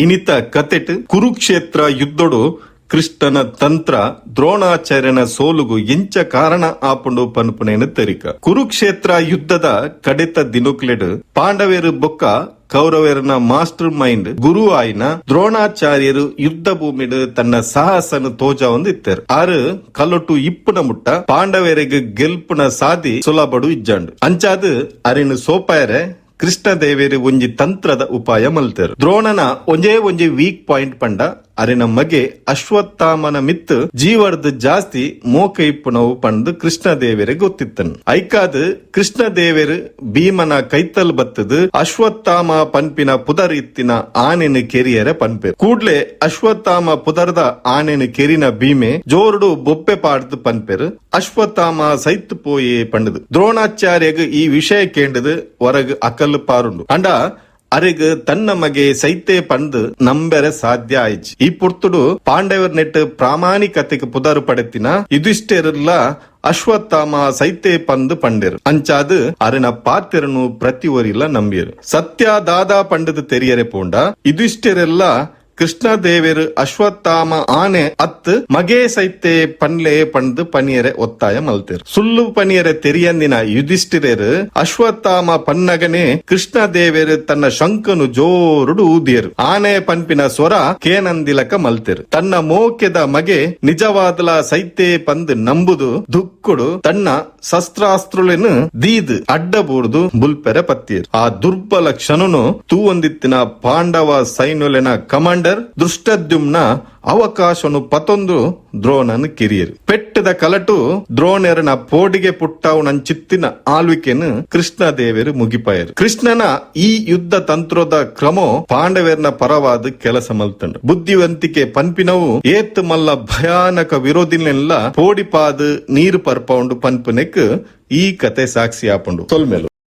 ಇನಿತ ಕತೆಟ್ ಕುರುಕ್ಷೇತ್ರ ಯುದ್ಧೊಡು ಕೃಷ್ಣನ ತಂತ್ರ ದ್ರೋಣಾಚಾರ್ಯನ ಸೋಲುಗು ಎಂಚ ಕಾರಣ ಆಪುಂಡು ಪನ್ಪುನೇನು ತೆರಿಕ. ಕುರುಕ್ಷೇತ್ರ ಯುದ್ಧದ ಕಡೆತ ದಿನೊಕ್ಲೆಡ್ ಪಾಂಡವೇರು ಬೊಕ್ಕ ಕೌರವರನ ಮಾಸ್ಟರ್ ಮೈಂಡ್ ಗುರು ಆಯಿನ ದ್ರೋಣಾಚಾರ್ಯರು ಯುದ್ಧ ಭೂಮಿಡ್ ತನ್ನ ಸಾಹಸನು ತೋಜಾವೊಂದು ಇತ್ತೆರ್. ಆರು ಕಲೊಟು ಇಪ್ಪುನ ಮುಟ್ಟ ಪಾಂಡವರಿಗೆ ಗೆಲ್ಪುನ ಸಾದಿ ಸುಲಭಡು ಇಜ್ಜಾಂಡು. ಅಂಚಾದ್ ಅರಿನ್ ಸೋಪಾಯರೆ ಕೃಷ್ಣ ದೇವೇರು ಒಂಜಿ ತಂತ್ರದ ಉಪಾಯ ಮಲ್ತೆರ್. ದ್ರೋಣನ ಒಂಜೇ ಒಂಜಿ ವೀಕ್ ಪಾಯಿಂಟ್ ಪಂಡ ಅರಿನ ಮಗೆ ಅಶ್ವತ್ಥಾಮನ ಮಿತ್ ಜೀವರ್ದ್ ಜಾಸ್ತಿ ಮೋಕೆ ಇಪ್ಪುನವು ಪಂದ್ ಕೃಷ್ಣ ದೇವೆರೆ ಗೊತ್ತಿತ್ತನ್. ಐಕಾದ್ ಕೃಷ್ಣ ದೇವೆರ್ ಭೀಮನ ಕೈತಲ್ ಬತ್ತದ್ ಅಶ್ವತ್ಥಾಮ ಪನ್ಪಿನ ಪುದರ್ ಇತ್ತಿನ ಆನೆನ್ ಕೆರಿಯರೆ ಪನ್ಪೆರ್. ಕೂಡ್ಲೆ ಅಶ್ವತ್ಥಾಮ ಪುದರ್ದ ಆನೆನ್ ಕೆರಿನ ಭೀಮೆ ಜೋರುಡು ಬೊಬ್ಬೆ ಪಾಡ್ದ್ ಪನ್ಪೆರ್, ಅಶ್ವತ್ಥಾಮ ಸೈತ್ ಪೋಯೆ ಪಂಡುದು. ದ್ರೋಣಾಚಾರ್ಯಗ್ ಈ ವಿಷಯ ಕೇಂಡದು ಹೊರಗ್ ಅಕಲ್ ಪಾರುಂಡು. ಅಂಡ ಅರೆಗ್ ತನ್ನ ಮಗೆ ಸೈತೆ ಪಂದ್ ನಂಬೆರೆ ಸಾಧ್ಯ ಆಯ್ಚಿ. ಈ ಪೊರ್ತುಡು ಪಾಂಡವರ್ ನೆಟ್ ಪ್ರಾಮಾಣಿಕತೆಗೆ ಪುದರು ಪಡೆತಿನ ಯುಧಿಷ್ಠಿರ್ಲ ಅಶ್ವತ್ಥಾಮ ಸೈತೆ ಪಂದ್ ಪಂಡೆರ್. ಅಂಚಾದ್ ಅರೆನ ಪಾತ್ರನು ಪ್ರತಿ ಒರಿಲ ನಂಬಿಯರು. ಸತ್ಯ ದಾದಾ ಪಂಡದು ತೆರಿಯರೆ ಪೋಂಡ ಯುಧಿಷ್ಠಿರೆಲ್ಲ ಕೃಷ್ಣ ದೇವೆರ್ ಅಶ್ವತ್ಥಾಮ ಆನೆ ಅತ್ ಮಗೆ ಸೈತೆ ಪನ್ಲೆ ಪಂದ್ ಪನಿಯರೆ ಒತ್ತಾಯ ಮಲ್ತೆರ್. ಸುಳ್ಳು ಪನಿಯರೆ ತೆರಿಯಂದಿನ ಯುಧಿಷ್ಠಿರರು ಅಶ್ವತ್ಥಾಮ ಪನ್ನಗನೆ ಕೃಷ್ಣ ದೇವೆರ್ ತನ್ನ ಶಂಕನು ಜೋರುಡು ಊದಿಯರು. ಆನೆ ಪನ್ಪಿನ ಸ್ವರ ಕೇನಂದಿಲಕ ಮಲ್ತೆರ್. ತನ್ನ ಮೋಕೆದ ಮಗೆ ನಿಜವಾದಲ ಸೈತೆ ಪಂದ್ ನಂಬುದು ದುಕ್ಕುಡು ತನ್ನ ಶಸ್ತ್ರಾಸ್ತ್ರುಲೆನ್ ದೀದ್ ಅಡ್ಡ ಬೂರ್ದು ಬುಲ್ಪೆರೆ ಪತ್ತಿಯರು. ಆ ದುರ್ಬಲ ಕ್ಷಣನು ತೂವೊಂದಿತ್ತಿನ ಪಾಂಡವ ಸೈನ್ಯಲೆನ ಕಮಾಂಡರ್ ದೃಷ್ಟದ್ಯುಮ್ನ ಅವಕಾಶನು ಪತೊಂದು ದ್ರೋಣನ್ ಕಿರಿಯರು. ಪೆಟ್ಟದ ಕಲಟು ದ್ರೋಣರನ ಪೋಡಿಗೆ ಪುಟ್ಟವು ನಂಚಿತ್ತಿನ ಆಳ್ವಿಕೆನು ಕೃಷ್ಣ ದೇವರು ಮುಗಿಪಾಯರು. ಕೃಷ್ಣನ ಈ ಯುದ್ಧ ತಂತ್ರದ ಕ್ರಮೋ ಪಾಂಡವೇರ್ನ ಪರವಾದ ಕೆಲಸ ಮಲ್ತಂಡು. ಬುದ್ಧಿವಂತಿಕೆ ಪನ್ಪಿನವು ಏತ್ ಮಲ್ಲ ಭಯಾನಕ ವಿರೋಧಿನೆಲ್ಲ ಪೋಡಿಪಾದ್ ನೀರು ಪರ್ಪೌಂಡು ಪನ್ಪುನೆಕ್ ಈ ಕತೆ ಸಾಕ್ಷಿ ಆಪುಂಡು. ಸೊಲ್ಮೆಲು.